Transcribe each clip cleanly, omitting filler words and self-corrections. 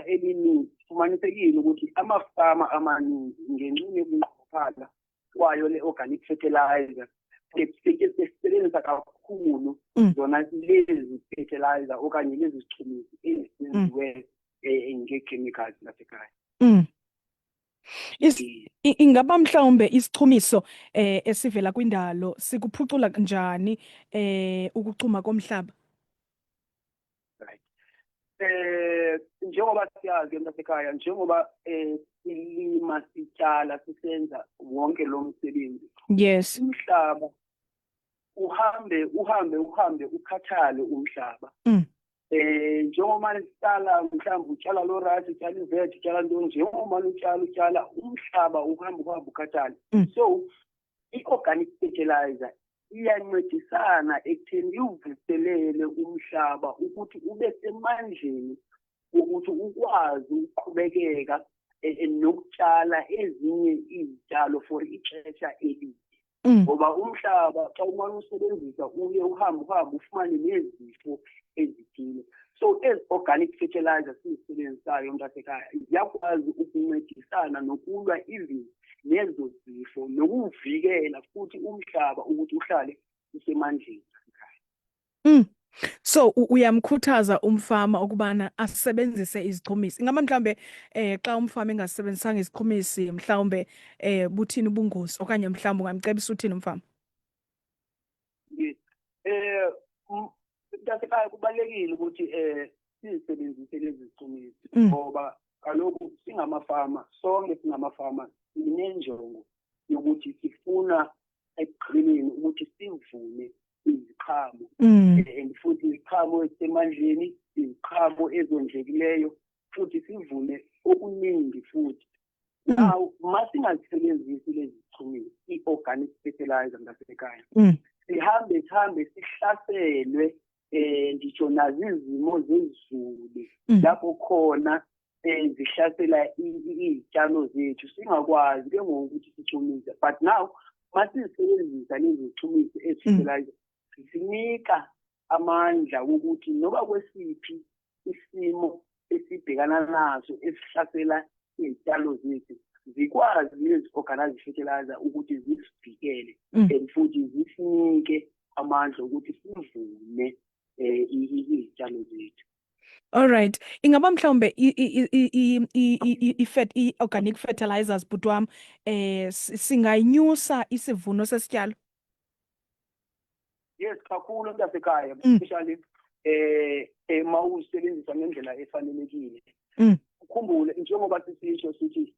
Elininzi kufumanisekile ukuthi amafama amaninzi, ngenxa yokunqongophala kwayo le organic fertilizer, sisebenzisa kakhulu zona lezi fertilizer okanye lezi zichumisi ezenziwe ngee-chemicals lasekhaya. Ingaba mhlawumbe isichumiso esivela kwindalo sikuphucula njani ukuchuma komhlaba? Right, njengoba siyazi mntasekhaya, njengoba silima, sitshala, sisenza wonke lo msebenzi, umhlaba uhambe uhambe uhambe ukhathale umhlaba. Njengoba sitshala, mhlawumbe utshala lo rice, utshala i-veg, utshala ntoni, njengoba utshala utshala, umhlaba uhambe uhambe ukhathale. So i-organic fertilizer iyancedisana ekutheni iwuvuselele umhlaba ukuthi ube semandleni ukuthi ukwazi ukuqhubekeka nokutshala ezinye izitshalo for ixesha elide, ngoba umhlaba xa umane usebenzisa uye uhambe uhambe ufumane nezifo ezithile. So ezi organic fertilizer sizisebenzisayo, mntasekhaya, ziyakwazi ukuncedisana nokulwa even nezo zifo nokuwuvikela futhi umhlaba ukuthi uhlale usemandleni. So uyamkhuthaza umfama ukubana asebenzise izichumisi. Ingaba mhlambe xa umfama engasebenzisanga izichumisi, mhlawumbe buthini ubungozi, okanye mhlawumbe ungamcebisa uthini umfama? Yes. Mntasekhaya, kubalulekile ukuthi sizisebenzise lezi zichumisi, ngoba kaloku singamafama sonke, singamafama sinenjongo yokuthi sifuna ekugcineni ukuthi sivune iziqhamo, and futhi iziqhamo ezisemandleni, iziqhamo ezondlekileyo, futhi sivune okuningi futhi. Now masingazisebenzisi lezi zichumisi, i-organic fertilizer, mntasekhaya, sihambe sihambe sihlaselwe nditsho nazizimo zezulu, lapho khona zihlasela izitshalo zethu, singakwazi ke ngoku ukuthi sichumise. But now masizisebenzisa lezi zichumisi, ezi-fertilizer, zisinika amandla wokuthi noba kwesiphi isimo esibhekana naso esihlasela izitshalo zethu, zikwazi lezi organic fertilizer ukuthi zisivikele and futhi zisinike amandla ukuthi sivune izitshalo zethu. Alright. Ingaba mhlawumbe i-organic fertilizers, bhuti wam, singayinyusa isivuno sesityalo? Yes, kakhulu mntasekhaya, especially mawusebenzisa ngendlela efanelekile. Ukhumbule, njengoba sisisho sithi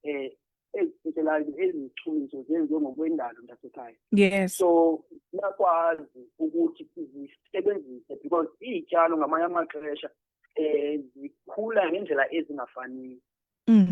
ezi fertilizer, ezichumiso zenziwe ngokwendalo, mntasekhaya. So siyakwazi ukuthi sizisebenzise because iy'tshalo ngamanye amaxesha zikhula ngendlela ezingafaniyo.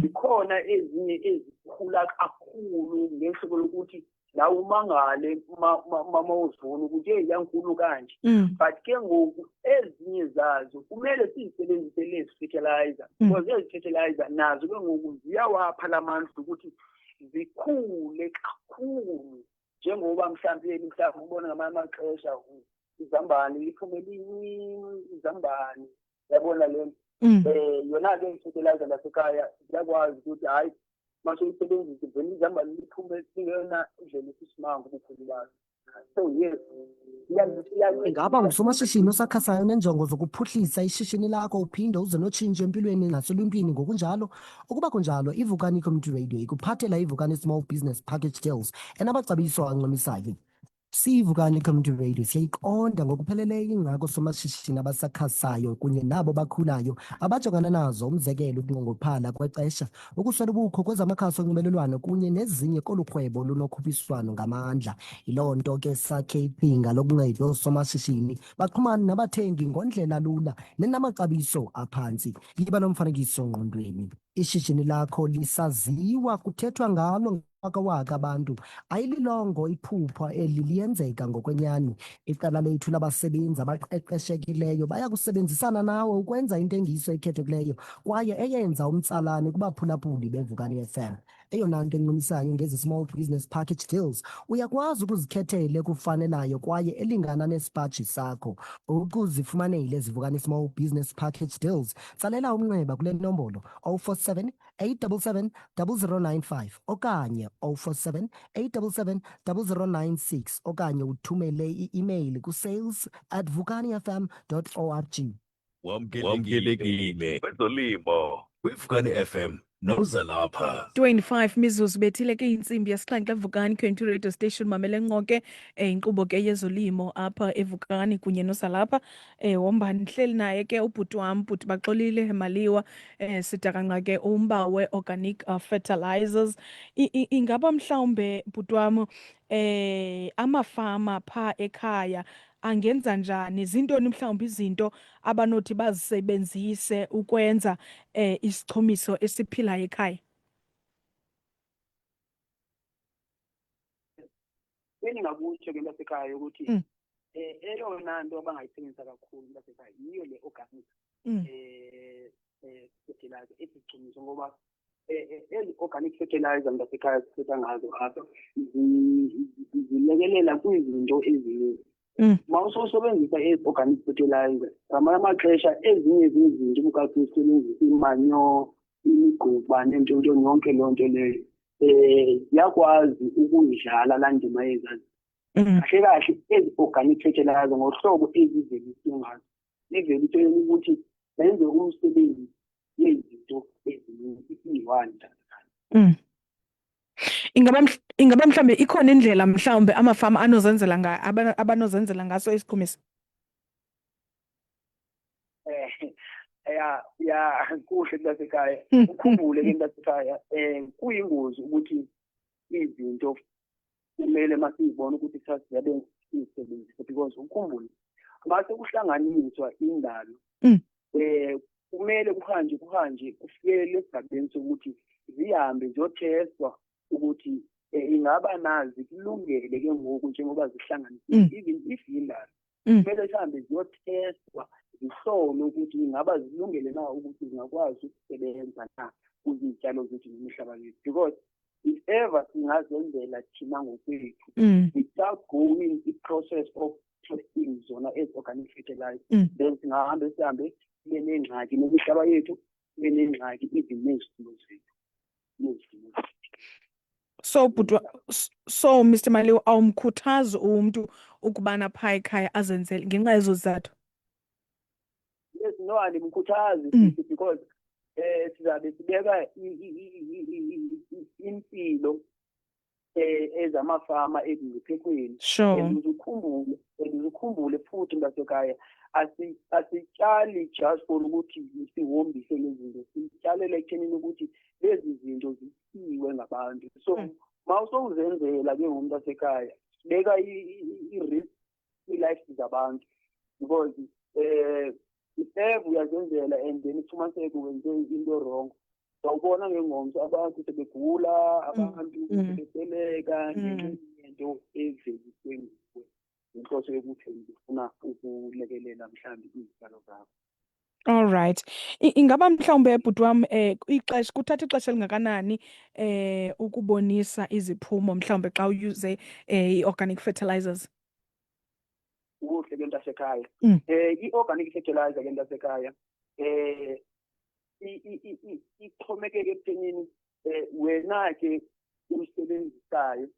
Zikhona ezinye ezikhula kakhulu ngehlobo lokuthi la umangale ma uzibona ukuthi hey, yankulu kanje. But ke ngoku ezinye zazo kumele sizisebenzise lezi fertilizer, because ezi fertilizer nazo ke ngoku ziyawapha lamandla ukuthi zikhule kakhulu, njengoba mhlawumbe mhlawumbe ubona ngamanye amaxesha izambane liphume lincinci izambane, yabona le nto. Yona ke i-fertilizer lasekhaya ziyakwazi ukuthi hayi, mase uyisebenzise vele izambane liphume lingeyona indlela esisimanga ubukhulu bayo. So yes. Ingaba ngusomashishini osakhasayo nenjongo zokuphuhlisa ishishini lakho, uphinde uze notshintsho empilweni naseluntwini ngokunjalo? Ukuba kunjalo, iVukani Community Radio ikuphathela iVukani Small Business Package Deals enamaxabiso ancumisayo. SiyiVukani Community Radio siyayiqonda ngokupheleleyo ingxaki oosomashishini abasakhasayo kunye nabo bakhulayo abajongana nazo, umzekelo ukunqongophala kwexesha, ukuswela ubukho kwezamakhasi onxibelelwano kunye nezinye kolu rhwebo lunokhuphiswano ngamandla. Yiloo nto ke sakhe iqhinga lokunceda oosomashishini baxhumane nabathengi ngondlela lula nenamaxabiso aphantsi. Yiba nomfanekiso ngqondweni. Ishishini lakho lisaziwa, kuthethwa ngalo wakawaka abantu. Ayililongo iphupha eli, liyenzeka ngokwenyani. Iqela lethu labasebenzi abaqeqeshekileyo baya kusebenzisana nawe ukwenza intengiso ekhethekileyo kwaye eyenza umtsalane kubaphulaphuli beVukani FM. Eyona nto encumisayo ngezi Small Business Package Deals, uyakwazi ukuzikhethela ekufanelayo kwaye elingana nesipaji sakho. Ukuzifumanele ezi Vukani Small Business Package Deals, tsalela umnxeba kule nombolo 047 877 0095 okanye 047 877 0096 okanye uthumele i-email ku-sales@vukanifm.org. Wamkelekile kwezolimo kwiVukani FM noZalapha. 25 mizuzu bethile ke intsimbi yesixhenxe eVukani Community Radio Station. Mamele nqoke inkqubo ke yezolimo apha eVukani kunye noZalapha. Womba ndihleli naye ke ubhuti wam, bhuti Baxolile Maliwa, sidakanqa ke umba we-organic fertilizers. Ingaba mhlawumbe, bhuti wam, amafama phaa ekhaya angenza njani? Zintoni mhlawumbi izinto abanothi bazisebenzise ukwenza isichumiso esiphilayo ekhaya? Bendingakutsho ke ntasekhaya ukuthi eyona nto abangayisebenzisa kakhulu ntasekhaya yiyo le organic fertilizer, esichumiso, ngoba ezi organic fertilizer ntasekhaya sithetha ngazo apha zilekelela kwizinto ezininzi. Uma usowusebenzisa ezi organic fertilizer, ngamanye amaxesha ezinye zezinto ubukade usebenzisa, imanyo, imigquba nentontoni, yonke loo nto leyo ziyakwazi ukuyidlala laa ndima yezazi. Kahle kahle ezi organic fertilizer ngohlobo eziveliswe ngazo, iveliswe ukuthi zenze umsebenzi yezinto ezininzi iyi-one. Ingaba mhlambe ikhona indlela mhlawumbe amafama anozenzela nga abanozenzela ngaso isichumiso? Ya, kuhle mntasekhaya. Ukhumbule ke mntasekhaya, kuyingozi ukuthi izinto kumele masizibone ukuthi sasiyabe siyisebenzise, because ukhumbule mase kuhlanganiswa indalo, kumele kuhanje kufikele esigabeni sokuthi zihambe ziyothestwa ukuthi ingaba nazi kulungele ke ngoku njengoba zihlanganisiwe. Even if yindalo, kumele zihambe ziyothestwa, zihlolwe ukuthi ingaba zilungele na ukuthi zingakwazi ukusebenza na kuzitshalo zethu nemihlaba yethu, because if ever singazenzela thina ngokwethu without going i-process of testing zona as organic fertilizer, then singahambe sihambe sibe nengxaki nemihlaba yethu, sibe nengxaki even nezitulo zethu, nezitulo zethu. So but so Mr Maliwa, awumkhuthazi umuntu ukubana phaa ekhaya azenzele ngenxa yezo zizathu? Yes, no, andimkhuthazi sithi because sizabe sibeka impilo ezamafama ezingciphekweni. And ukhumbule futhi mntasekhaya, asitshali just for ukuthi sihombise lezi zinto, sitshalela ekuthenini ukuthi lezi zinto zityiwe ngabantu. So ma usowuzenzela ke ngomuntu asekhaya, beka i-risk kwi-life zabantu, because if ever uyazenzela and then ufumaniseke wenze into wrong, sawubona ngengomso abantu sebegula, abantu sebesweleka ngenxa yento eveliswe nguwe ngenhloso yokuthi ufuna ukulekelela mhlawumbe izitshalo zakho. All right. Ingaba mhlawumbe, bhuti wam, ixesha, kuthatha ixesha elingakanani ukubonisa iziphumo mhlawumbe xa uyuze i-organic fertilizers? Kuhle ke ntasekhaya. I-organic fertilizer ke ntasekhaya ixhomekeke ekuthenini wena ke uyisebenzisayo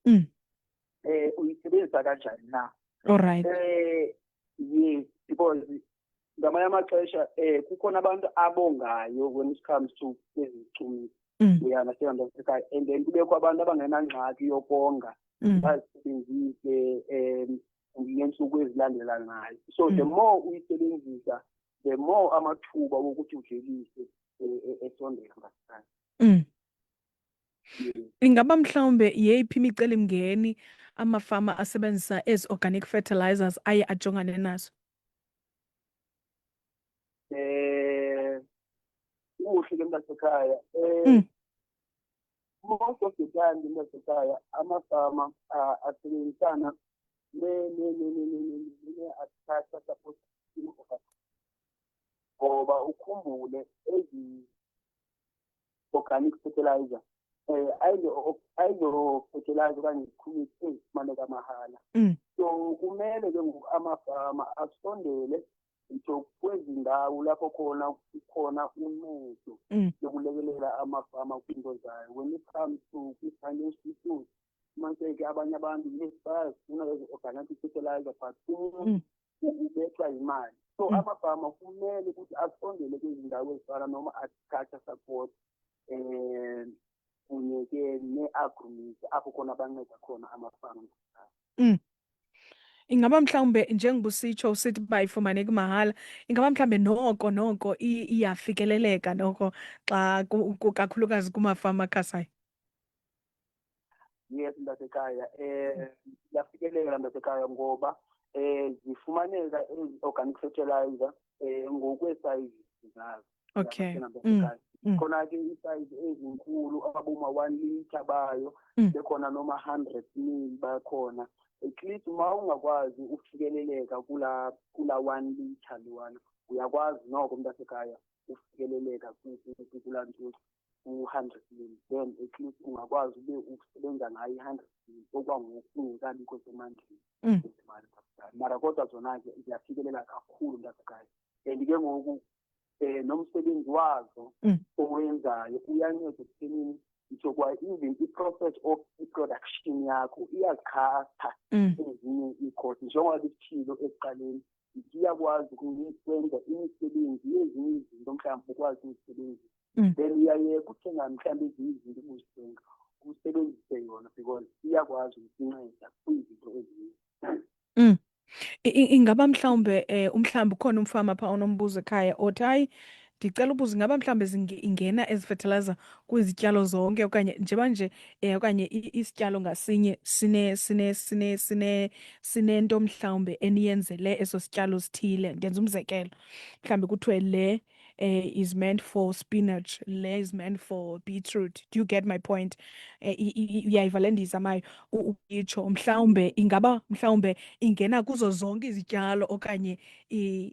uyisebenzisa kanjani na. All right. Yes, because ngamanye amaxesha kukhona abantu abongayo when it comes to ezichumiso, uya-understand ntasekhaya, and then kubekho abantu abangenangxaki yokonga, bazisebenzise ngeentsuku ezilandelanayo. So the more uyisebenzisa, the more amathuba wokuthi uvelise esondela ngasekhaya. Ingaba mhlawumbe yeyiphi imicelimngeni amafama asebenzisa ezi organic fertilizers aye ajongane nazo? Kuhle ke mntasekhaya. Most of the time mntasekhaya, amafama asebenzisana ne-agriculture support scheme, ngoba ukhumbule ezi organic fertilizer Ayizo-fertilizer okanye izichumisi ezifumaneka mahala. So kumele ke ngoku amafama asondele ngitsho kwezi ndawo lapho khona kukhona uncedo lokulekelela amafama kwiinto zayo. When it comes to kwi-financial issues, fumaniseke abanye abantu, yes, bayazifuna ezi organic fertilizer, but umuntu ubethwa yimali. So amafama kumele ukuthi asondele kwezi ndawo ezifana noma agriculture support kunye ke ne-agrimis, apho khona banceda khona amafama. Ingaba mhlawumbe, njengoba usitsho usithi uba ifumaneki mahala, ingaba mhlawumbe noko iyafikeleleka noko xa kakhulukazi kumafama akhasayo? Yes, mntasekhaya, iyafikeleleka, mntasekhaya, ngoba zifumaneka ezi organic fertilizer ngokweesayizi zazo. Mntasekhaya, khona ke iisayizi ezinkulu, aboma 1 litre bayo, bekhona noma 100 mil bakhona. At least uma ungakwazi ufikeleleka kula 1 litre lewana, uyakwazi noko, mntasekhaya, ufikeleleka kulaa nto ku-100 mil, then at least ungakwazi ube usebenza ngayo i-100 mil okwangoku ungekabikho semandleni ezimali, mntasekhaya. Mara kodwa zona ke ziyafikelela kakhulu, mntasekhaya, and ke ngoku nomsebenzi wazo owenzayo uyanceda ekuthenini ngitsho kwa even i-process of i-production yakho iyazikhapha ezinye ii-cost. Njengoba besitshilo ekuqaleni, iyakwazi ukwenza imisebenzi yezinye izinto, mhlawumbi ukwazi ukuzisebenzisa, then uyayeka uthenga mhlawumbi ezinye izinto ubuzithenga, usebenzise yona, because iyakwazi ukunceda kwizinto ezininzi. Ingaba mhlawumbe umhlawumbi ukhona umfama phaa onombuzo ekhaya othi, "Hayi, ndicela ubuza, ingaba mhlawumbe ingena ezi fertilizer kwizityalo zonke okanye njengoba nje okanye isityalo ngasinye sine sine sine sine sinento mhlawumbe eniyenzele eso sityalo sithile?" Ndenza umzekelo, mhlawumbi kuthiwe le is meant for spinach, le is meant for beetroot. Do you get my point? Uyayiva le ndiyizamayo uyitsho? Mhlawumbe ingaba mhlawumbe ingena kuzo zonke izityalo okanye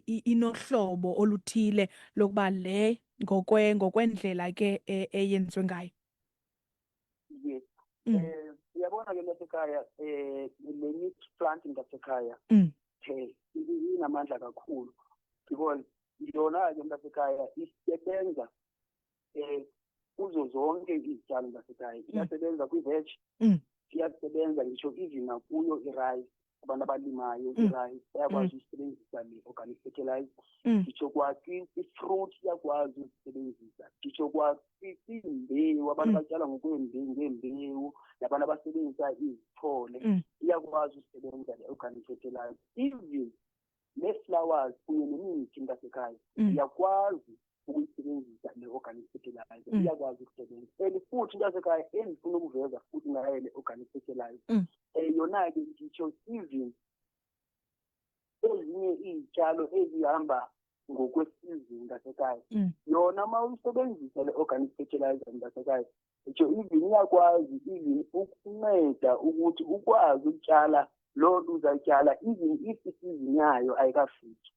inohlobo oluthile lokuba le ngokwendlela ke eyenziwe ngayo? Yes. Uyabona ke, mntasekhaya, le mixed plant, mntasekhaya, the inamandla kakhulu, because yona ke, mntasekhaya, isebenza kuzo zonke izityalo, mntasekhaya. Iyasebenza kwi-veg, iyasebenza ngisho even nakuyo i-rice. Abantu abalimayo i-rice bayakwazi uyisebenzisa le organic fertilizer. Ngitsho kwa i-fruit iyakwazi uyisebenzisa, ngitsho kwa kwimbewu, abantu abatyala ngokwembewu, ngembewu, nabantu abasebenzisa izithole, iyakwazi usebenza le organic fertilizer. Even nee-flowers kunye nemithi, mntasekhaya, uyakwazi ukuyisebenzisa le organic fertilizer. Iyakwazi ukusebenza. And futhi, mntasekhaya, endifuna ukuveza futhi ngayo le organic fertilizer, yona-ke ngitsho even ezinye iy'tshalo ezihamba ngokwesizini, mntasekhaya, yona uma uyisebenzisa le organic fertilizer, mntasekhaya, ngisho even iyakwazi even ukunceda ukuthi ukwazi ukutshala loo nto uzayityala even if isizini yayo ayikafiki.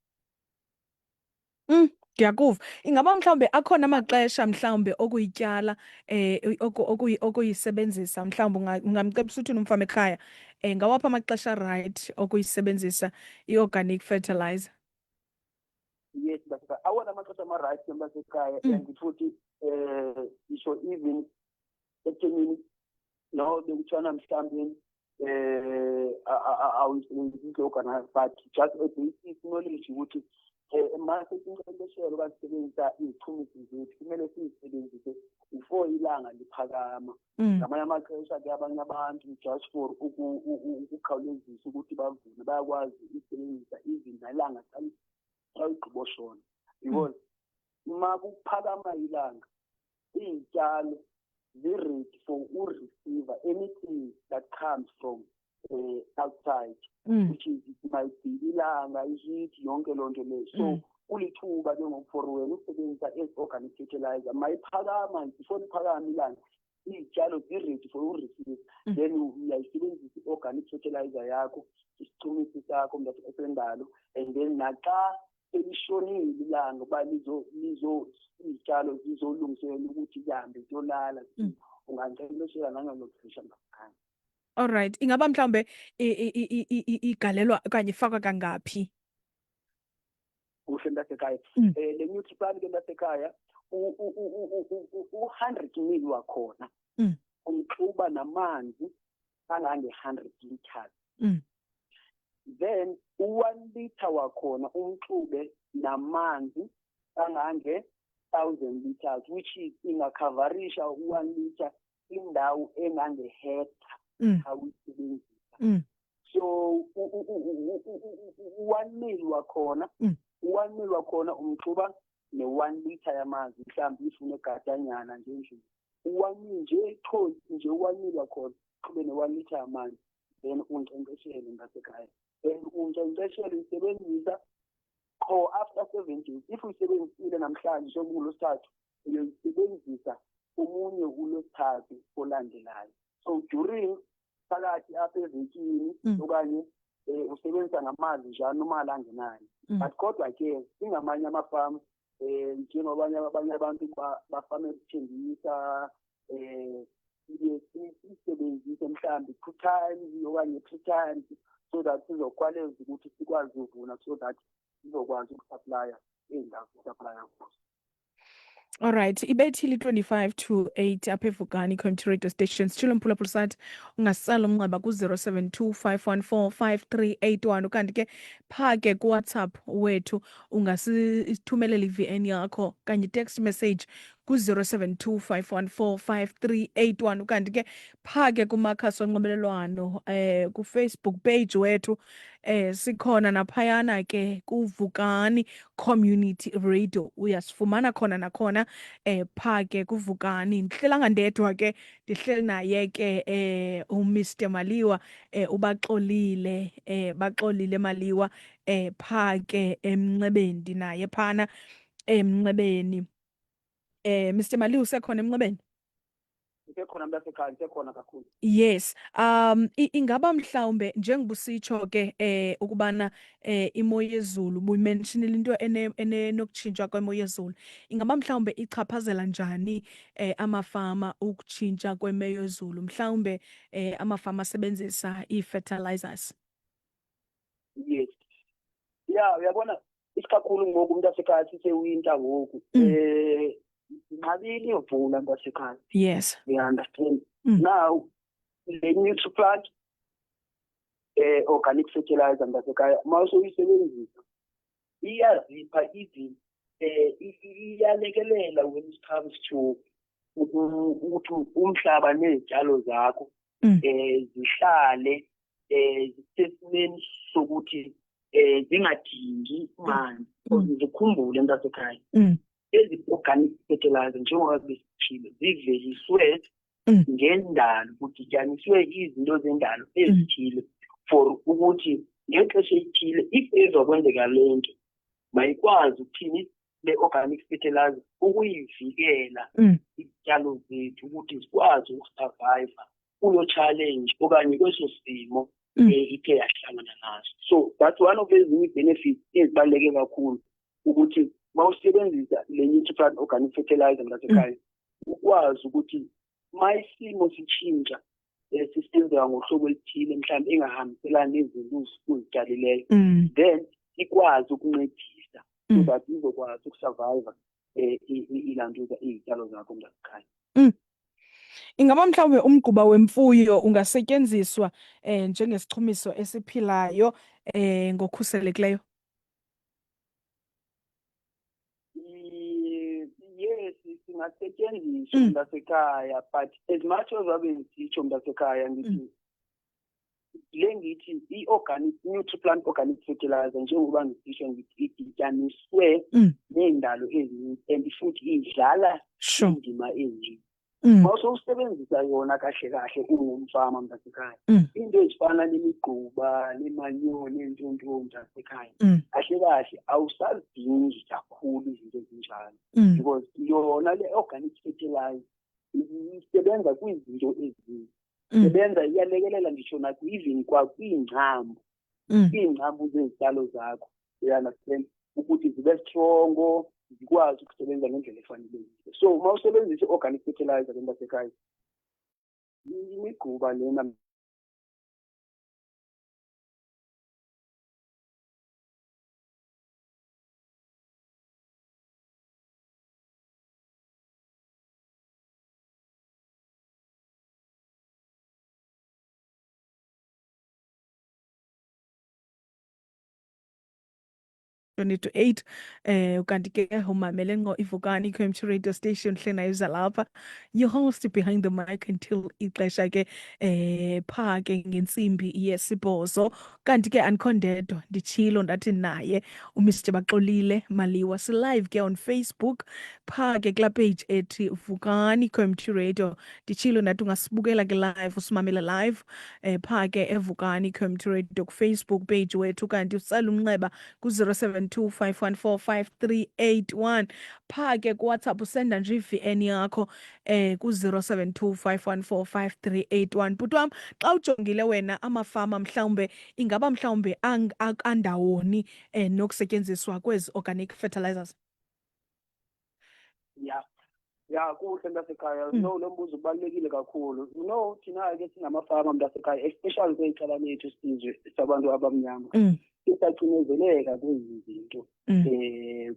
Ndiyakuva. Ingaba mhlawumbe akhona amaxesha mhlawumbe okuyityala, okuyisebenzisa? Mhlawumbe ungamcebisa uthini umfama ekhaya? Ngawaphi amaxesha right okuyisebenzisa i-organic fertilizer? Yes, mntasekhaya, awona amaxesha ama-right, mntasekhaya, and futhi ngisho even ekuthenini no bekuthiwana mhlawumbe awuyisebenzisi organized, but just a basic knowledge ukuthi mase sinkcenkceshela okanye sisebenzisa izichumisi zethu, kumele sizisebenzise before ilanga liphakama. Ngamanye amaxesha ke abanye abantu, just for ukukhawulezisa ukuthi bavune, bayakwazi ukusebenzisa even nelanga xa ligqiboshona, because uma kuphakama ilanga, iy'tshalo zi-ready for u-receive anything that comes from outside, which is it might be ilanga, i-heat, yonke loo nto leyo. So kulithuba ke ngoku for wena ukusebenzisa ezi organic fertilizer mayiphakama, before liphakama ilanga, iy'tshalo zi-ready for u-receive. Then uyayisebenzisa i-organic fertilizer yakho, isichumisi sakho esendalo, and then naxa selishonile ilanga uba lizo iy'tshalo zizolungiselela ukuthi zihambe ziyolala. Ungankcenkceshela nangelo xesha mntasekhaya. Alright, ingaba mhlawumbe igalelwa okanye ifakwa kangaphi? Kuhle mntasekhaya. Le Nutriplan ke mntasekhaya, u-100 mil wakhona umxuba namanzi angange-100 liters. Then u-1 liter wakhona umxube namanzi angange-1000 liters, which is ingakhavarisha u-1 liter indawo engange-hectare xa uyisebenzisa. So u-1 mil wakhona, u-1 mil wakhona umxuba ne-1 liter yamanzi, mhlawumbe if unegadanyana nje endlini, u-1 mil nje, ithontsi nje, u-1 mil wakhona uxube ne-1 liter yamanzi, then unkcenkceshele ngasekhaya. And unkcenkceshele uyisebenzisa qho after 7 days. If uyisebenzisile namhlanje, njengoba ungulwesithathu, uyoyisebenzisa omunye ulwesithathu olandelayo. So during phakathi apha evekini okanye usebenzisa ngamanzi nje anormal angenayo. But kodwa ke ingamanye amafama, njengobanye abanye abantu bafame ukuthengisa, siye sisebenzise mhlawumbi two times okanye three times, so that sizokhwaleza ukuthi sikwazi uvuna, so that sizokwazi ukusupplya iy'ndawo sisupplya kuzo. Alright, ibethile i-25 to 8 apha eVukani Community Radio Station. Sitshilo mphulaphula sathi ungasala umnxeba ku-072 514 5381, ukanti ke phaa ke kuWhatsApp wethu ungasithumelela i-VN yakho kanye text message ku-072 514 5381, ukanti ke phaa ke kumakhasi onxibelelwano, kuFacebook page wethu, sikhona naphayana ke kuVukani Community Radio, uyasifumana khona nakhona phaa ke kuVukani. Ndihlelanga ndedwa ke, ndihleli naye ke uMr Maliwa, uBaxolile, Baxolile Maliwa, phaa ke emnxebeni, ndinaye phana emnxebeni. Mr Maliwa, usekhona emnxebeni? Ndisekhona mntasekhaya, ndisekhona kakhulu. Yes. Ingaba mhlawumbe njengoba usitsho ke ukubana imo yezulu, buyimentionile into enokutshintsha kwemo yezulu. Ingaba mhlawumbe ichaphazela njani amafama ukutshintsha kwemo yezulu? Mhlawumbe amafama asebenzisa ii-fertilizers. Yes, ya, uyabona, isikakhulu ngoku mntasekhaya sisewinter ngoku, inqabile imvula mntasekhaya. You understand? Now le Nutriplant organic fertilizer mntasekhaya, uma usuyisebenzisa iyazipha even iyalekelela when it comes to ukuthi umhlaba nezitshalo zakho zihlale zisesimeni sokuthi zingadingi manzi. Ukhumbule mntasekhaya, ezi organic fertilizer, njengoba besithile, ziveliswe ngendalo, kudityaniswe izinto zendalo ezithile for ukuthi ngexesha elithile, if ezokwenzeka le nto, mayikwazi ukuthini le organic fertilizer ukuyivikela izityalo zethu ukuthi zikwazi ukusurvive kulo challenge okanye kweso simo ithe yahlangana naso. So that's one of ezinye ii-benefits ezibaluleke kakhulu, ukuthi uma usebenzisa le Nutriplant organic fertilizer mntasekhaya, ukwazi ukuthi uma isimo sitshintsha, sisenzeka ngohlobo oluthile mhlawumbe engahambiselani nezinto uzitshalileyo, then ikwazi ukuncedisa so that izokwazi ukusurvive ilantuza iy'tshalo zakho mntasekhaya. Ingaba mhlawumbe umgquba wemfuyo ungasetyenziswa njengesichumiso esiphilayo ngokukhuselekileyo? Yes, singasetshenziswa mntasekhaya, but as much as abe ngisitsho mntasekhaya, ngithi le ngithi i-organic Nutriplant organic fertilizer, njengoba ngisisho ngithi idityaniswe ney'ndalo ezininzi and futhi idlala indima eningi. Uma usowusebenzisa yona kahle kahle ungumfama mntasekhaya, into ezifana nemigquba nemanyo neentonto mntasekhaya, kahle kahle awusazidingi kakhulu izinto ezinjalo, because yona le organic fertilizer isebenza kwizinto eziningi. Sebenza, iyalekelela ngisho even kwakwiingcambu, iingcambu zezitshalo zakho, you understand, ukuthi zibe strong, zikwazi ukusebenza ngendlela efanelekile. So uma usebenzisa i-organic fertilizer ke mntasekhaya Imigquba lena 20 to 8 ukanti ke umamele ngqo iVukani Community Radio Station hle nayo lapha, your host behind the mic until ixesha ke pha ke ngentsimbi yesibhozo. Kanti ke andikho ndedwa, nditshilo ndathi naye uMr Baxolile Maliwa. Si live ke on Facebook pha ke kula page ethi Vukani Community Radio. Nditshilo ndathi ungasibukela ke live, usimamele live pha ke eVukani Community Radio ku Facebook page wethu. Kanti usala umnxeba ku-072 514 5381. Pha ke kuWhatsApp usenda nje i-VN yakho ku-072 514 5381. Bhuti wam, xa ujongile wena amafama, mhlawumbe ingaba mhlawumbe andawoni nokusetyenziswa kwezi organic fertilizers? Ya, kuhle mntasekhaya. No, lo mbuzo ubalulekile kakhulu. No, thina ke singamafama mntasekhaya, especially kwicala lethu sizwe sabantu abamnyama, sisacinezeleka kwezi zinto,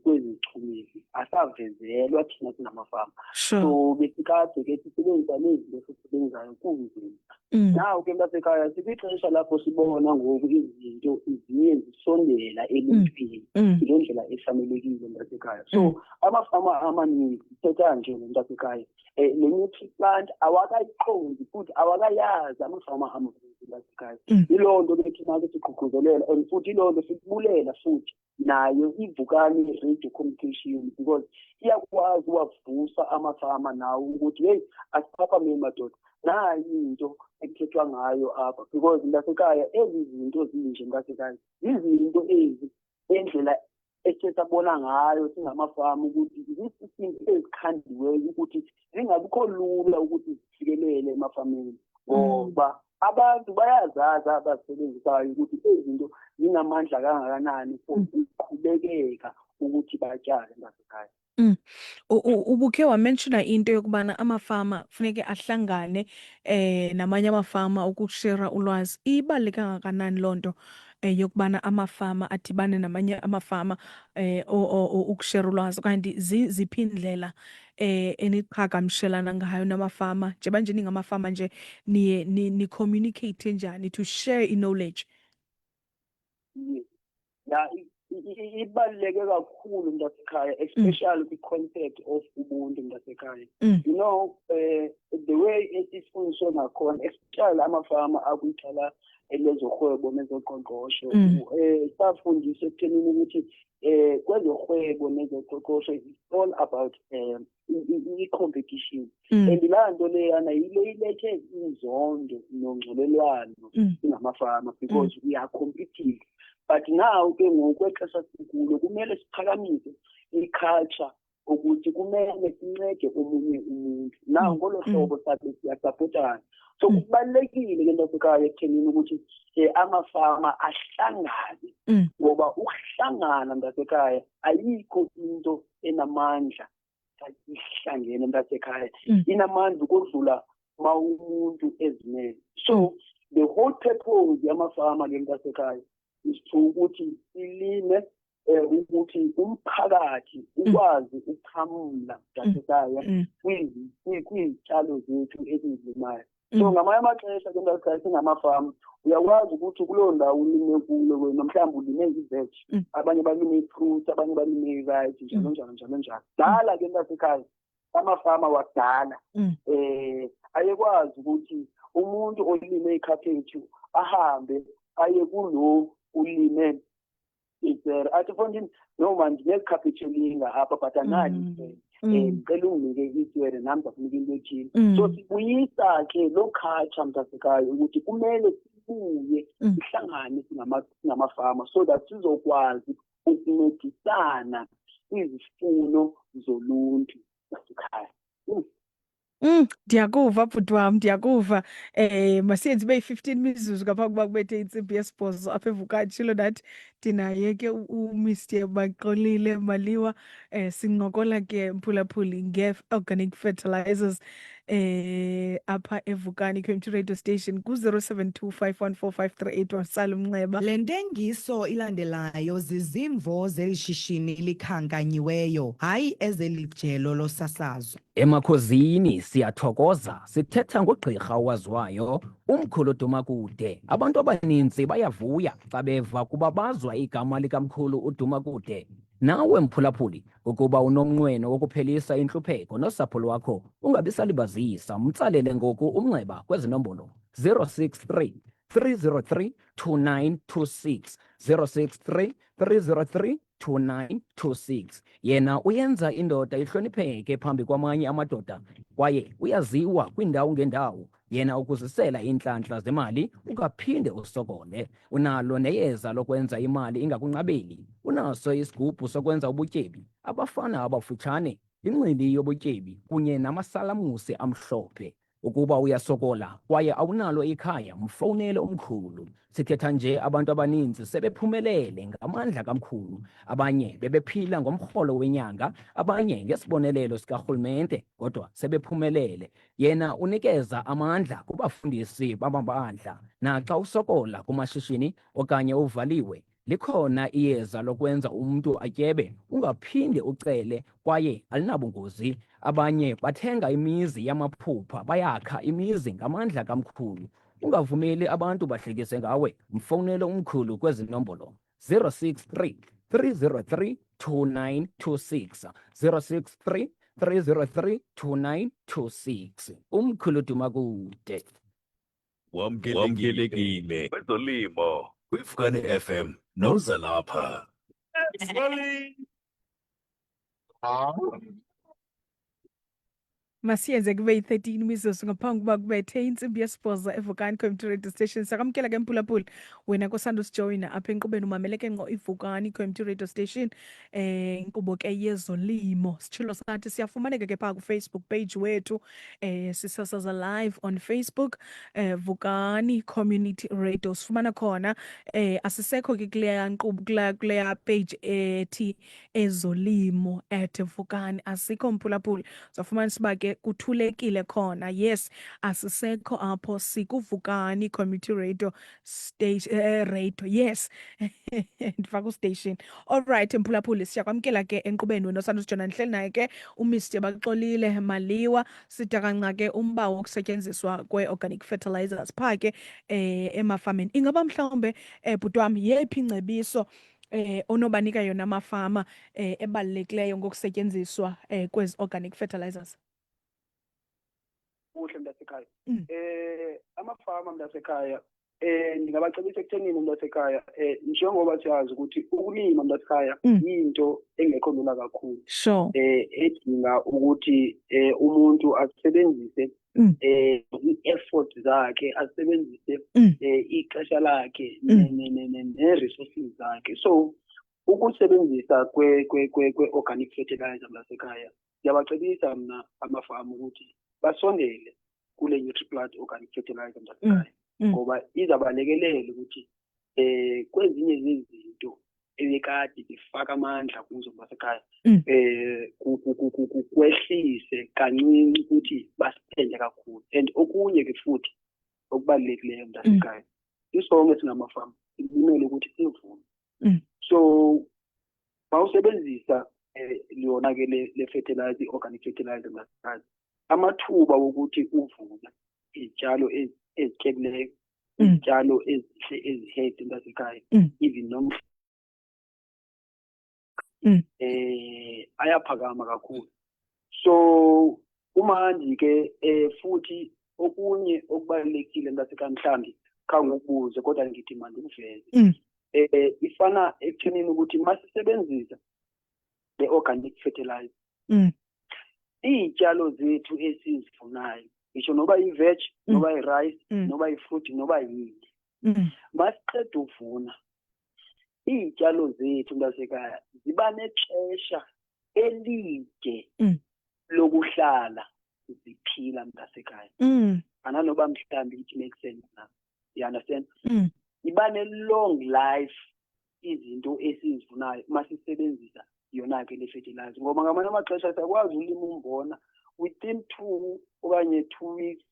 kwezi zichumisi asavezelwa thina singamafama. So besikade ke sisebenzisa lezi zinto esisebenzayo, kunzima. Naw ke mntasekhaya, sikwixesha lapho sibona ngoku izinto ziye zisondela eluntwini ngendlela efanelekile mntasekhaya. So amafama amaninzi, sithetha nje ngomntasekhaya, le Nutriplant awakayiqondi futhi awakayazi amafama amaninzi mntasekhaya. Yiloo nto ke thina ke sigqugquzelela and futhi yiloo nto sibulela futhi nayo iVukani Radio Communication, because iyakwazi uwavusa amafama nawo ukuthi heyi, asiphaphameni madoda, nayi into ekuthethwa ngayo apha. Because mntasekhaya, ezi zinto zinje mntasekhaya zizinto ezi endlela esithe sabona ngayo singamafama ukuthi zii-system ezikhandiweyo ukuthi zingabikho lula ukuthi zifikelele emafameni, ngoba abantu bayazazi abazisebenzisayo ukuthi ezi zinto zinamandla kangakanani for ukuqhubekeka ukuthi batshale ngasekhaya. Ubukhe wamentiona into yokubana amafama funeke ahlangane namanye amafama ukushera ulwazi. Ibaluleke kangakanani loo nto yokubana amafama adibane namanye amafama ukushera ulwazi? Kanti ziphi iindlela eniqhagamshelana ngayo namafama? Njengoba nje ningamafama nje, niye ni-communicate njani to share i-knowledge? Ya, ibaluleke kakhulu mntasekhaya, especially kwi-concept of ubuntu mntasekhaya. The way esifundiswe ngakhona, especially amafama akwicala elezorhwebo nezoqoqosho, safundiswa ekuthenini ukuthi kwezorhwebo nezoqoqosho it's all about i-competition, and laa nto leyana yile ilethe inzondo nongxolelwano singamafama, because we are competing. But now ke ngoku kwexesha sikulo kumele siphakamise i-culture ukuthi kumele sincede omunye umuntu now. Ngolo hlobo sabe siyasapotana. So kubalulekile ke ntosekhaya ekuthenini ukuthi amafama ahlangane, ngoba ukuhlangana mntasekhaya, ayikho into enamandla xa ihlangene mntasekhaya. Inamandla ukodlula ma umuntu ezimele. So the whole purpose yamafama ke mntasekhaya is to ukuthi silime ukuthi umphakathi ukwazi ukuxhamula mntasekhaya kwizitshalo zethu esizilimayo. So ngamanye amaxesha ke mntasekhaya, singamafama, uyakwazi ukuthi kuloo ndawo ulime kulo wena, mhlawumbi ulime i-veg, abanye balime i-fruit, abanye balime i-rice, njalo njalo njalo njalo. Dala ke mntasekhaya, amafama wakudala ayekwazi ukuthi umuntu olime ikhaphetshu ahambe aye kulo ulime isere athi, "Mfondini, no man, ndinekhaphetshu elinga apha but analo isere, ngicela unginike isere, nami ndakunika into ethile." So sibuyisa ke loo culture mntasekhaya ukuthi kumele sibuye sihlangane singamafama so that sizokwazi ukuncedisana kwizifuno zoluntu lasekhaya. Ndiyakuva bhuti wam, ndiyakuva. Masiyenze ibe yi-15 mizuzu ngaphambi kokuba kubethe intsimbi yesibhozo apha eVukani. Tshilo nathi ndinaye ke uMr Baxolile Maliwa. Sincokola ke mphulaphuli nge-organic fertilizers. Apha eVukani Community Radio Station ku-072 514 5381 sala umnxeba. Le ntengiso ilandelayo zizimvo zeli shishini likhankanyiweyo, hayi ezeli jelo losasazo. Emakhosini siyathokoza, sithetha ngogqirha owaziwayo, umkhulu Dumakude. Abantu abaninzi bayavuya xa beva kuba bazwa igama likamkhulu uDumakude. Nawe mphulaphuli, ukuba unomnqweno wokuphelisa intlupheko nosapho lwakho, ungabi salibazisa, mtsalele ngoku umnxeba kwezi nombolo: 063 303 2926, 063 303 2926. Yena uyenza indoda ihlonipheke phambi kwamanye amadoda kwaye uyaziwa kwiindawo ngendawo. Yena ukuzisela iintlantla zemali ungaphinde usokole. Unalo neyeza lokwenza imali ingakunqabeli. Unaso isigubhu sokwenza ubutyebi, abafana abafutshane, incindi yobutyebi kunye namasalamusi amhlophe. Ukuba uyasokola kwaye awunalo ikhaya, mfowunele umkhulu. Sithetha nje abantu abaninzi sebephumelele ngamandla kamkhulu. Abanye bebephila ngomrholo wenyanga, abanye ngesibonelelo sikarhulumente, kodwa sebephumelele. Yena unikeza amandla kubafundisi bamabandla. Naxa usokola kumashishini okanye uvaliwe, likhona iyeza lokwenza umntu atyebe ungaphinde ucele kwaye alinabungozi. Abanye bathenga imizi yamaphupha, bayakha imizi ngamandla kamkhulu. Ungavumeli abantu bahlekise ngawe, mfowunele umkhulu kwezi nombolo: 063 303 2926, 063 303 2926. Umkhulu Dumakude. Wamkelekile kwezolimo kwiVukani FM noZalapha. Masiyenze kube yi-13 imizuzu ngaphambi kuba kubethe intsimbi yesibhozo eVukani Community Radio Station. Sakwamkela ke mphulaphuli, wena kosanda usijoyina apha enkqubeni, umameleke ngqo iVukani Community Radio Station, inkqubo ke yezolimo. Sitshilo sathi siyafumaneka ke phaa kuFacebook page wethu, sisasaza live on Facebook, Vukani Community Radio sifumana khona. Asisekho ke kuleya nkqubo, kuleya page ethi ezolimo @Vukani, asikho mphulaphuli. Zafumanisa uba ke kuthulekile khona. Yes, asisekho apho, sikuVukani Community Radio Station, radio. Yes, ndifaka ustation. All right mphulaphuli, siyakwamkela ke enkqubeni wena osanda usijona. Ndihleli naye ke uMr Baxolile Maliwa, sidakanca ke umba wokusetyenziswa kwe-organic fertilizers phaa ke emafameni. Ingaba mhlawumbe, bhuti wam, yeyiphi ingcebiso onobanika yona amafama ebalulekileyo ngokusetyenziswa kwezi organic fertilizers? Kuhle mntasekhaya. Amafama mntasekhaya, ndingabacebisa ekuthenini mntasekhaya, njengoba siyazi ukuthi ukulima mntasekhaya yinto engekho lula kakhulu, edinga ukuthi umuntu asebenzise i-effort zakhe, asebenzise ixesha lakhe ne-resources zakhe. So ukusebenzisa kwe-organic fertilizer mntasekhaya, ndiyabacebisa mna amafama ukuthi basondele kule NutriPlant organic fertilizer mntasekhaya, ngoba izabalekelela ukuthi kwezinye zezinto ebekade befaka amandla kuzo mntasekhaya, kwehlise kancinci ukuthi basipende kakhulu. And okunye ke futhi okubalulekileyo mntasekhaya, isonke singamafama silimele ukuthi sivune. So bawusebenzisa yona ke le fertilizer, i-organic fertilizer mntasekhaya, amathuba wokuthi uvune izitshalo ezityebileyo, izitshalo ezihle, ezi-healthy mntasekhaya, even nomhla ayaphakama kakhulu. So kumandi ke. Futhi okunye okubalulekile mntasekhaya, mhlambi khawungokubuze, kodwa ngithi mandikuveze, ifana ekuthenini ukuthi masisebenzisa le organic fertilizer, iy'tshalo zethu esizivunayo, ngisho noba i-veg, noba i-rice, noba i-fruit, noba yini, masiqeda uvuna iy'tshalo zethu mntasekhaya ziba nexesha elide lokuhlala ziphila mntasekhaya. Ananoba mhlawumbi it makes sense na, you understand? Iba ne-long life izinto esizivunayo masisebenzisa yona ke le fertilizer, ngoba ngamanye amaxesha siyakwazi ulima umbona. Within 2 okanye 2 weeks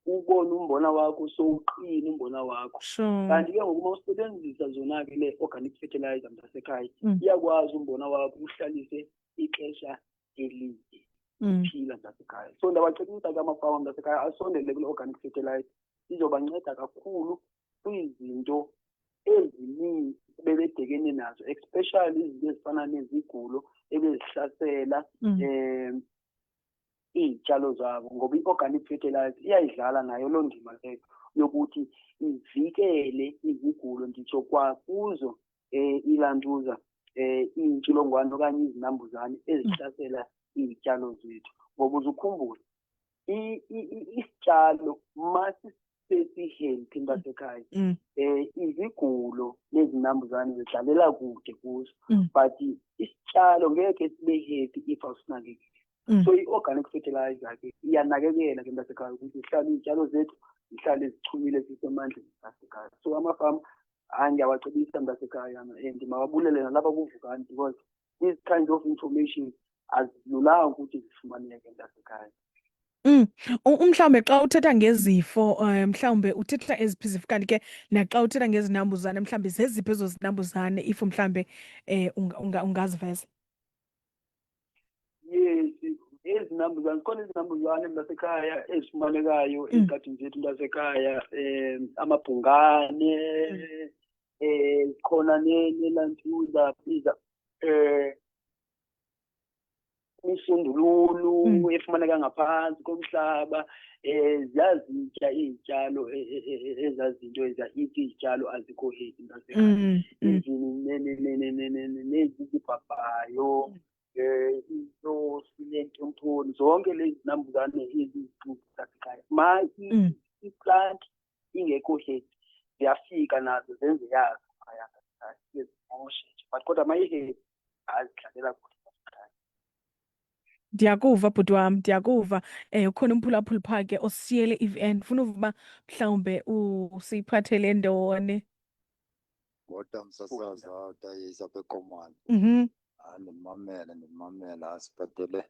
ubone umbona wakho sowuqina umbona wakho. Kanti ke ngoku uma usebenzisa zona ke le organic fertilizer, mntasekhaya, iyakwazi umbona wakho uhlalise ixesha elide uphila, mntasekhaya. So ndabacebisa ke amafama, mntasekhaya, asondele kule organic fertilizer. Izobanceda kakhulu kwizinto ezininzi bebebhekene nazo, especially izinto ezifana nezigulo ebezihlasela iy'tshalo zabo, ngoba i-organic fertilizer iyayidlala nayo loo ndima leyo yokuthi ivikele izigulo, nditsho kwakuzo ilantuza iy'ntsholongwane okanye izinambuzane ezihlasela iy'tshalo zethu. Ngoba uzukhumbule, isitshalo masisesi-healthy, mntasekhaya, izigulo nezinambuzane zidlalela kude kuso, but isitshalo ngeke sibe healthy if awusinakekeli. So i-organic fertilizer ke iyanakekela ke, mntasekhaya, ukuthi zihlale iy'tshalo zethu zihlale zichumile, zisemandleni, mntasekhaya. So amafama, hayi, ngiyawacebisa, mntasekhaya, and mawabulele nalapha kuVukani, because these kinds of information azilulanga ukuthi zifumaneke, mntasekhaya. Mhlawumbe xa uthetha ngezifo, mhlawumbe uthetha eziphi izifo? Kanti ke naxa uthetha ngezinambuzane, mhlawumbe zeziphi ezo zinambuzane, if mhlawumbe ungaziveza? Yes, izinambuzane zikhona, izinambuzane, mntasekhaya, ezifumanekayo ezigadini zethu, mntasekhaya, amabhungane, khona nelantuza biza isundululu efumaneka ngaphansi komhlaba. Ziyazitya iy'tshalo ezazinto ithi iy'tshalo azikho healthy, mntasekhaya. Even nezizibhabhayo, inyosi nentontoni, zonke lezi zinambuzane ezizixuku, ma i-plant ingekho healthy, ziyafika nazo zenze yazo phaya, zimoshe nje, but kodwa ma i-healthy azidlalela kude. Ndiyakuva, bhuti wam, ndiyakuva. Ukhona umphulaphuli phaa ke osiyele i-VN, ndifuna uva uba mhlawumbe usiphathele ntoni. Kodwa msasazi, tayisa apha eKomani. Hayi, ndimamele, ndimamele, asiphathele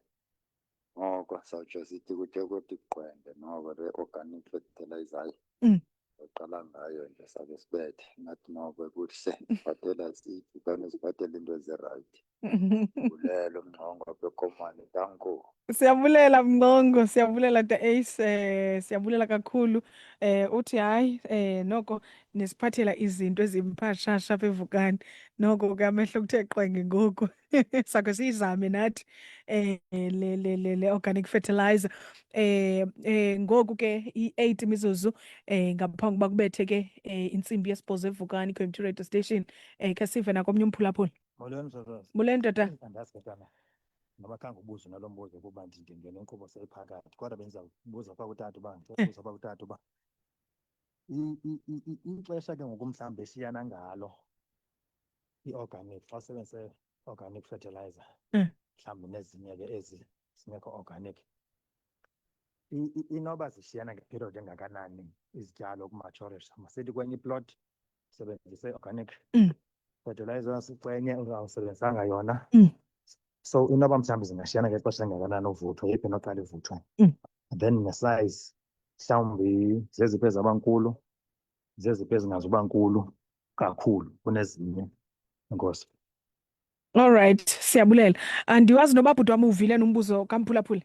noko sawutsho sithi kuthe kuthi qwende noko le organic fertilizer, hayi. Soqala ngayo nje, sabe sibethe ngathi noko kuhle, siphathela sithi kane siphathele into ezi-right. Bulelo Mngqongo apha eKomani, danko. Siyabulela, Mngqongo, siyabulela Ta Ace, siyabulela kakhulu. Uthi hayi, noko nisiphathela izinto ezimphashasha apha eVukani. Noko ke amehlo kuthe qwenge ngoku. Sakhe siyizame nathi le organic fertilizer. Ngoku ke i-8 imizuzu ngaphambi kokuba kubethe ke 8:30 eVukani Community Radio Station. Khe sive nakomnye umphulaphuli. Molweni, msasazi. Molweni, tata. Andazi ke tana noba khange ubuze nalo mbuzo, kuba ndingene inkqubo seyiphakathi, kodwa bendiza kubuza phaa kutata uba, ndicela phaa kutata uba ixesha ke ngoku mhlawumbi eshiyana ngalo i-organic xa usebenzise organic fertilizer mhlawumbi nezinye ke ezi zingekho organic, inoba zishiyana nge-period engakanani izityalo uku-mature-isha? Masithi kwenye i-plot usebenzise organic fertilizers, kwenye awusebenzisanga yona. So inoba mhlawumbi zingashiyana ngexesha engakanani uvuthwa, yeyiphi enoqala ivuthwe? And then ne-size, mhlawumbi zeziphi ezaba nkulu, zeziphi ezingazuba nkulu kakhulu kunezinye? Enkosi. Alright, siyabulela. Andiwazi noba bhuti wam uvile nombuzo kamphulaphuli.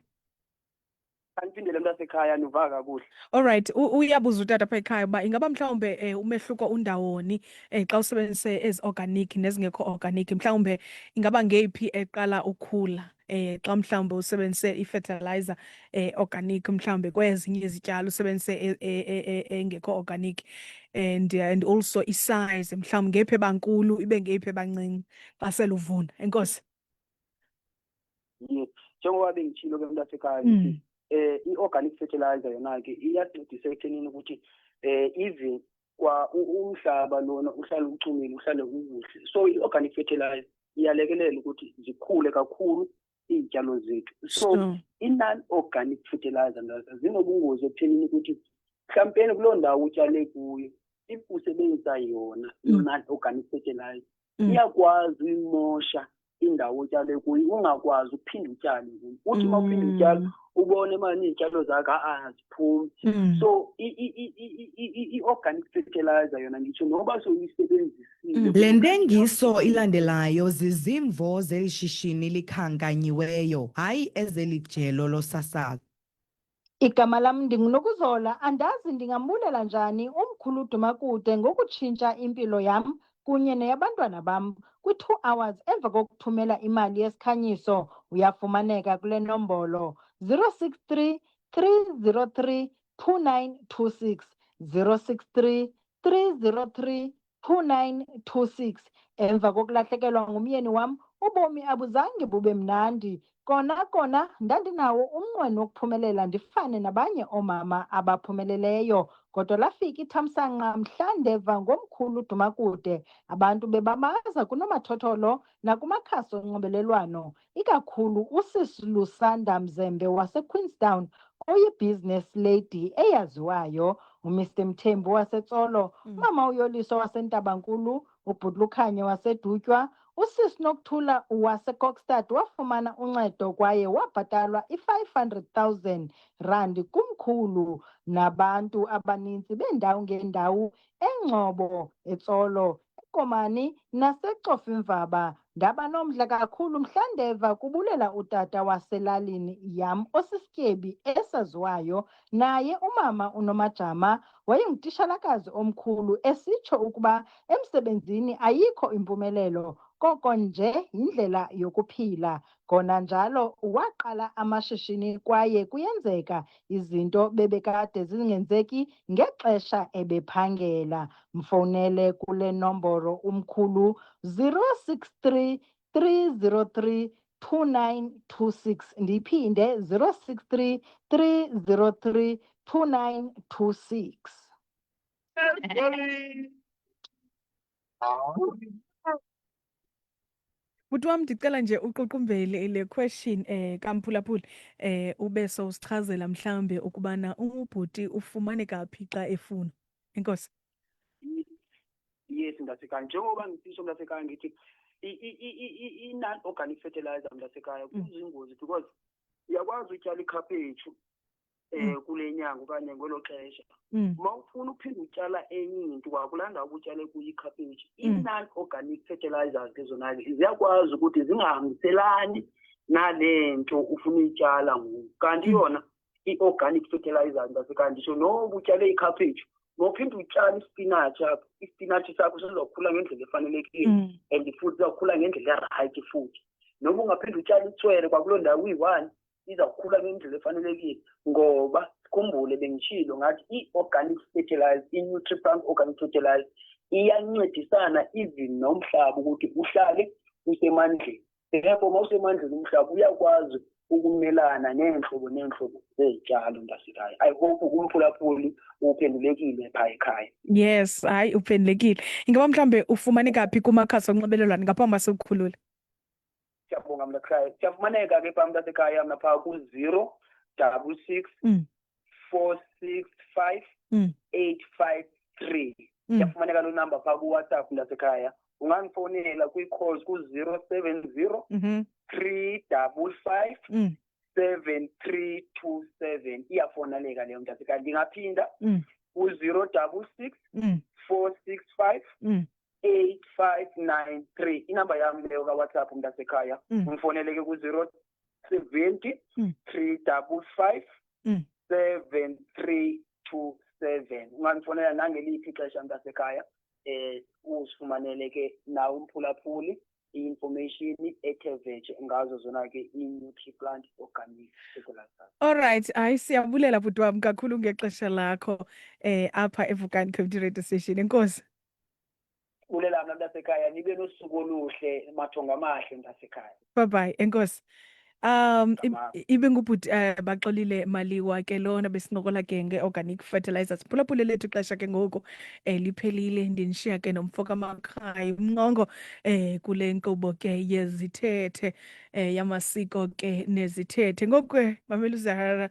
Andiphindele, mntasekhaya, ndiva kakuhle. Alright, uyabuza utata apha ekhaya uba ingaba mhlawumbe umehluko undawoni xa usebenzise ezi organic nezingekho organic, mhlawumbe ingaba ngeyiphi eqala ukhula xa mhlawumbe usebenzise i-fertilizer organic, mhlawumbe kwezinye izityalo usebenzise engekho organic, and also i-size, mhlawumbe ngeyiphi ebankulu ibe ngeyiphi ebancinci xa sele uvuna. Enkosi. Yes, njengoba bengitshilo ke, mntasekhaya, ngithi i-organic fertilizer yona ke iyasincedisa ekuthenini ukuthi even kwa umhlaba lona uhlale uchumile, uhlale ukuhle. So i-organic fertilizer iyalekelela ukuthi zikhule kakhulu iy'tshalo zethu. So i-non-organic fertilizer nazo zinobungozi ekuthenini ukuthi mhlampeni kuloo ndawo utshale kuyo, if usebenzisa yona i-non-organic fertilizer, iyakwazi uyimosha. indawo otyale kuyo ungakwazi ukuphinda utyale kuyo uthi uma uphinda utyala ubone mani iy'tyalo zakho a-a aziphumi. So i-organic fertilizer yona ngitsho noba sowuyisebenzisile. Le ntengiso ilandelayo zizimvo zeli shishini likhankanyiweyo, hayi ezeli jelo losasazo. Igama lam ndinguNokuzola, andazi ndingambulela njani umkhulu uDumakude ngokutshintsha impilo yam kunye neyabantwana bam. Kwi-two hours emva kokuthumela imali yesikhanyiso uyafumaneka kule nombolo 063 303 2926, 063 303 2926. Emva kokulahlekelwa ngumyeni wam, ubomi abuzange bube mnandi. Kona kona ndandinawo umnqweno wokuphumelela ndifane nabanye oomama abaphumeleleyo. Kodwa lafika ithamsanqa mhla ndeva ngomkhulu uDumakude, abantu bebabaza kunomathotholo nakumakhasi onxibelelwano, ikakhulu uSis Lusanda Mzembe waseQueenstown oyi-business lady eyaziwayo, uMr Mthembu waseTsolo, uMama uYoliso waseNtabankulu, uBhuti Lukhanye waseDutywa, uSis Nokuthula waseKokstad wafumana uncedo kwaye wabhatalwa i-500,000 rand kumkhulu nabantu abaninzi beendawo ngeendawo eNgcobo, eTsolo, eKomani naseCofimvaba. Ndaba nomdla kakhulu mhla ndeva kubulela utata waselalini yam osisityebi esaziwayo, naye umama uNomajama wayengutishalakazi omkhulu esitsho ukuba emsebenzini ayikho impumelelo, koko nje yindlela yokuphila. Kona njalo waqala amashishini kwaye kuyenzeka izinto bebekade zingenzeki ngexesha ebephangela. Mfowunele kule nomboro umkhulu 063 303 2926. Ndiyiphinde 063 303 2926. Bhuti wam, ndicela nje uququmbele le question kamphulaphuli ube sowusichazela mhlambe ukubana ubhuti ufumaneka phi xa efuna. Enkosi. Yes, mntasekhaya, njengoba ngisisho mntasekhaya ngithi i-non-organic fertilizer mntasekhaya kuzingozi because uyakwazi utyala ikhaphetshu kule nyanga okanye ngelo xesha. Uma ufuna uphinde utyala enye into kwakulaa ndawo utyale kuyo ikhaphetshu, i-non-organic fertilizers ke zona ke ziyakwazi ukuthi zingahambiselani nale nto ufuna uyityala ngoku. Kanti yona i-organic fertilizer mntasekhaya, nditsho noba utyale ikhaphetshu, nophinde utyale isipinatshi apho, isipinatshi sakho sizokhula ngendlela efanelekile and futhi sizawukhula ngendlela erayithi futhi. Noba ungaphinde utyale itswele kwakuloo ndawo uyi-one, izawukhula ngendlela efanelekile. Ngoba sikhumbule bengitshilo ngathi i-organic fertilizer, i-Nutriplant organic fertilizer iyancedisana even nomhlaba ukuthi uhlale usemandleni. Therefore, uma usemandleni umhlaba uyakwazi ukumelana neentlobo neentlobo zezityalo mntasekhaya. I hope umphulaphuli uphendulekile phaa ekhaya. Yes, hayi uphendulekile. Ingaba mhlambe ufumaneka phi kumakhasi onxibelelwano ngaphambi uba sikukhulule? Siyabonga mntasekhaya. Siyafumaneka ke phaa mntasekhaya mna phaa ku-zero double six 465 853. Siyafumaneka loo number phaa kuWhatsApp mntasekhaya. Ungandifowunela kwii-calls ku-070 355 7327. Iyafonaleka leyo mntasekhaya. Ndingaphinda ku-066 465 8593. Inamba yam leyo kaWhatsApp mntasekhaya. Undifonele ke ku-070 355 7327. Ungandifonela nangeliphi ixesha mntasekhaya, usifumanele ke nawo umphulaphuli i-information ethe vetshe ngazo zona ke i-Nutriplant organic fertilizers. All right, hayi siyabulela bhuti wam kakhulu ngexesha lakho apha eVukani Community Radio Station. Enkosi. Bulela mna mntasekhaya, nibe nosuku oluhle, mathongo amahle mntasekhaya. Bye bye, enkosi. Ibingubhuti Baxolile Maliwa ke lona besincokola ke nge-organic fertilizers. Phulaphule lethu ixesha ke ngoku liphelile, ndinishiya ke nomfo kaMakhaya umnqongo kule nkqubo ke yezithethe yamasiko ke nezithethe. Ngoku ke mamela uZahara.